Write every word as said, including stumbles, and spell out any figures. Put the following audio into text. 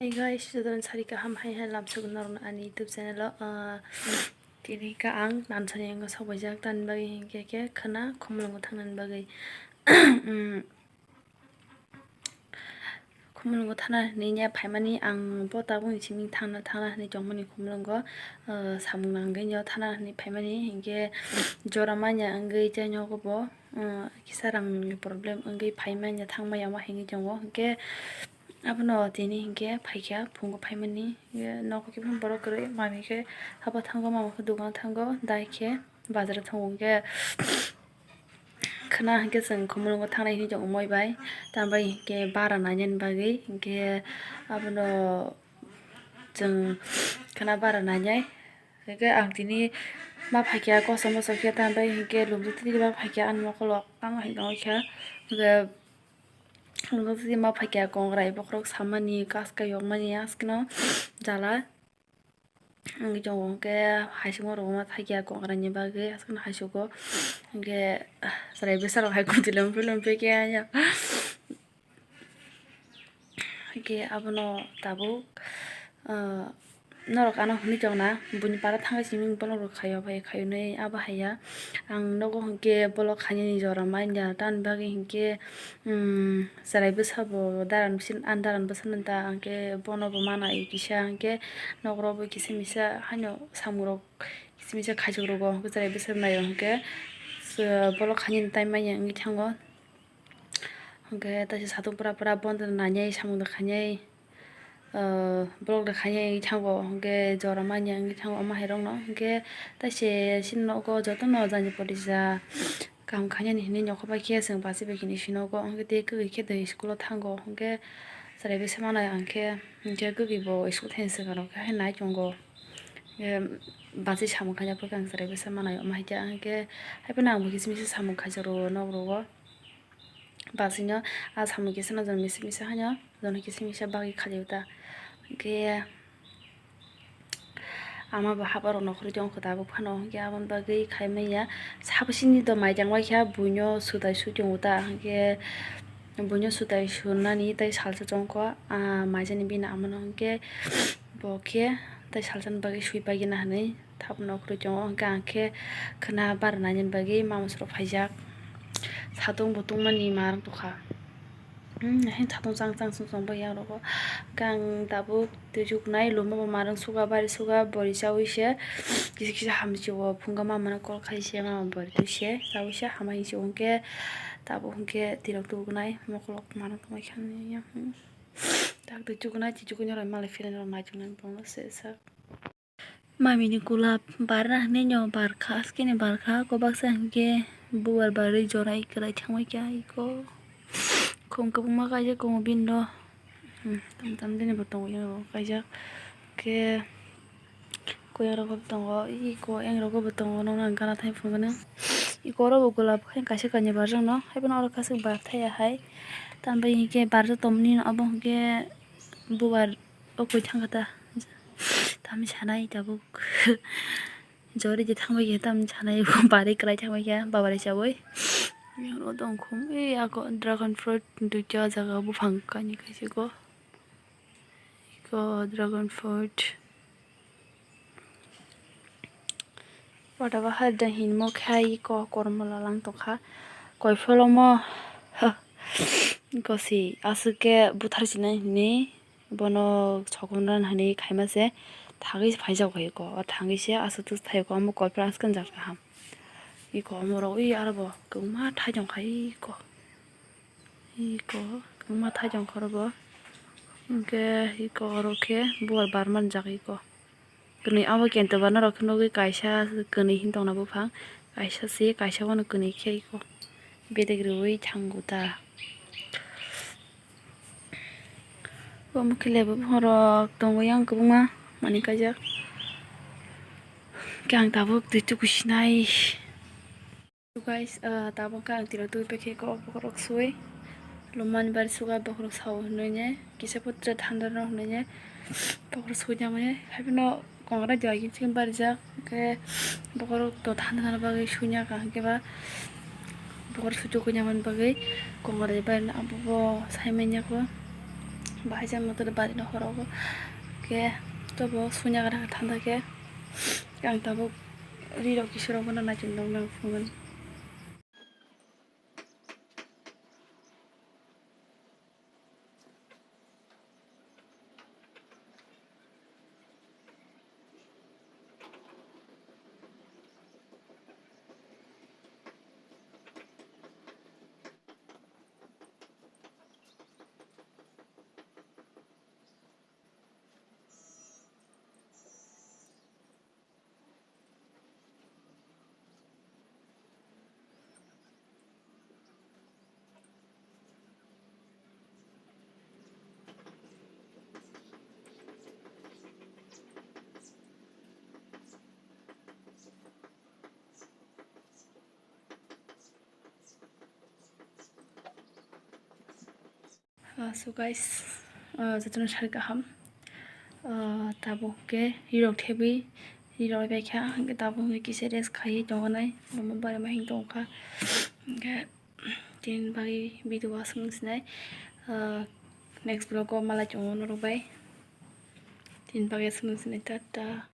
Hey guys, jotono sari kaham hai hai lamsok norokno ani YouTube channel o. Ah, tini ka ang nansani wngkha sobaijak tani bagwi hinkhe khe khwna Khumulwngo thangnani bagwi. Mm, Khumulwngo thana hinwi nya phaimani ang bo tabukni simi thangna thangna hinwi tongmani Khumulwngo, ah, samung nangwi thana hinwi phaimani hinkhe jora manya wngwi tei nogo bo, ah, kisa rangni problem wngwi phaimanya thangmaya ma hinwi tongo hinkhe. Abono tini hinkhe phaikha phungo phaimani, hinkhe nogo khe borok kwrwi mami khe habo thango mama khe dukano thango dai khe bazaro thango hinkhe khwna hinkhe chwng Khumulwngo thangnai hinwi chwng umui bai tambai hinkhe bara nainani bagwi hinkhe abono chwng khwna bara nainai hinkhe ang tini ma phaikha kosom mosom khe tambai hinkhe lubui tini ma phaikha ani mokolo tamo hinwi kha hinkhe. Nokjagwi ma phaikha kongrai bokhorok samani kaska yokmani askeno jala wngwi tongo hinkhe haisungo rwma phaikha kongrai ni bagwi askeno haisugo hinkhe chwrai bwsarok hai kwtwi lomphoi lomphoi khe hinkhe abono tabuk. Norok ano hwnwi tongna buini para thangwi simi bolong rok khaio bai khaio nai abo haiya ang nogo hinkhe bolok khainani jora manya tamni bagwi hinkhe chwrai bwsa bo daran bisingo ani daran bwsano da hinkhe bono bo mana kisa hinkhe nok rok bo kisa misa haino samung rok kisa misa khaichuk rogo hinkhe chwrai bwsa naio hinkhe bolok khainani time manya wngwi thango. Hwnkhe taisa satung pura pura bondo nainai samung da khainai, ah, borok da khainai wngwi thango, hwnkhe jora manya wngwi thango omo hairokno. Hwnkhe taise chini nogo jotono jani pori ja kaham khainani hinwi nokho bai khe chwng bachai bai khe nini sinogo, hwnkhe tei kwrwi khe dai school o thango, hwnkhe chwrai bwsa mano ang khe, hwnkhe kwrwi bo school thaini swkang rok khe hai nai tongo. Hwnkhe bachai samung khaina pore khe ang chwrai bwsa mano omo hai khe, hwnkhe haiphano ang bo kisa misa samung khaijak rwo nok rogo. Bachino ah samung kisa no joni misa misa haino joni kisa misa bagwi khajago ta. Hwnkhe ama bo haba rok nokhorwi tongkha tabuk phano, hwnkhe aboni bagwi khaimanya. Sabo sini do mai tangbai kha buino swtai swi tongo ta, hwnkhe buino swtai swnani tei salsa chongkha, ah, maisani bini amano, hwnkhe bo khe tei salsani bagwi swi paigwna hinwi. Tabuk nokhorwi tongo, hwnkhe ang khe khwna bara nainani bagwi mama soro phaijak. Satung bo tungmani marwng tongkha. Hmm, hai satung chang chang song song bai yang rogo. Hwnkhe ang tabuk twi chuknai luma bo marwng suga bari suga bori chaui se kisa kisa hamjio phunga mama no call khai se mama bori twi se chaui se hamai se hwnkhe tabuk hwnkhe tirok tugnai mokolok marwng tongmai kha. Tak twi chuknai twi chuknai rok malai philai rok naituknai bongno se sak. Mamini kulap barna hinwi no barkha, askeni barkha, kwbaksa hinkhe bubar barwi jorai kwlai thangbai kha iko. Khum kwbangma kaijak tongo bini do. Hmm, tam tam dini bo tongo yang ro kaijak. Khe koyang rok bo tongo, iko yang rok bo tongo, nokna ang gana thai phunukgwno. Iko oro bo kulap khe kaisa kainwi barjak no, haiphano oro kaisa bar thaya hai. Tambai hinkhe barjak tongmani abo hinkhe bubar. O koi thangkha ta? Tamni sanai tabuk. Jori je thangbai khe tamni sanai, barwi kwlai thangbai khe, baba rai chaui. Yang ro dong khum, e ako dragon fruit duita jaga buphang kani kaisa ko. Iko dragon fruit. Whatever hai da hinmo khai ko kormo lalang tongkha. Koi pholomo, ha, gosi aswk khe buthar sinai hini. Bono sokomran hinwi khaima se thangwi se phaijak bai eko, o thangwi se aswk tus thai eko, omo koi phano aswk jat kaham. Eko omo rok ui aro bo kwbangma thai tong kha eko, eko kwbangma thai tong kha oro bo. Hwnkhe eko oro khe bubar barmani jaga eko. Kwnwi abo kento ba norok khe nugwi kaisa kwnwi hin tongna buphang, kaisa se kaisa bono kwnwi khe eko bedek rwui thango ta. Omo khe lebu buphang rok tongo yang kwbangma manwi kaijak. Khe ang tabuk twi tuku sinai. Guys, ah, tabuk khe ang tino twi paikhe kok bokhorok sui. Lumani bari suga bokhorok sao hinwi ne, kisa putra thanda rok hinwi ne, bokhorok sui tamo ne. Haiphano kongra dua gini chicken barijak, khe bokhorok to thanda thanda bagwi suina kaham khe ba bokhorok sui tokoi namani bagwi kongra ni bari abo bo sai manya ko. Bahai jang motor bari no horo bo. Ke to bo sunya gara thanda ke. Ang tabuk ri rok kisa rok bono naichom dong nang phungan. Ah, so guys, ah, jotono sari kaham. Ah, tabuk ke rirok thebwi rirok bai kha, hwnkhe tabuk hwnkhe kisa rest khaiwi tongo nai, omo barima hing tongkha. Hwnkhe tini bagwi video aswk nung sinai, ah, next vlog o malai tongo norok bai. Tini bagwi aswk nung sinai, tata.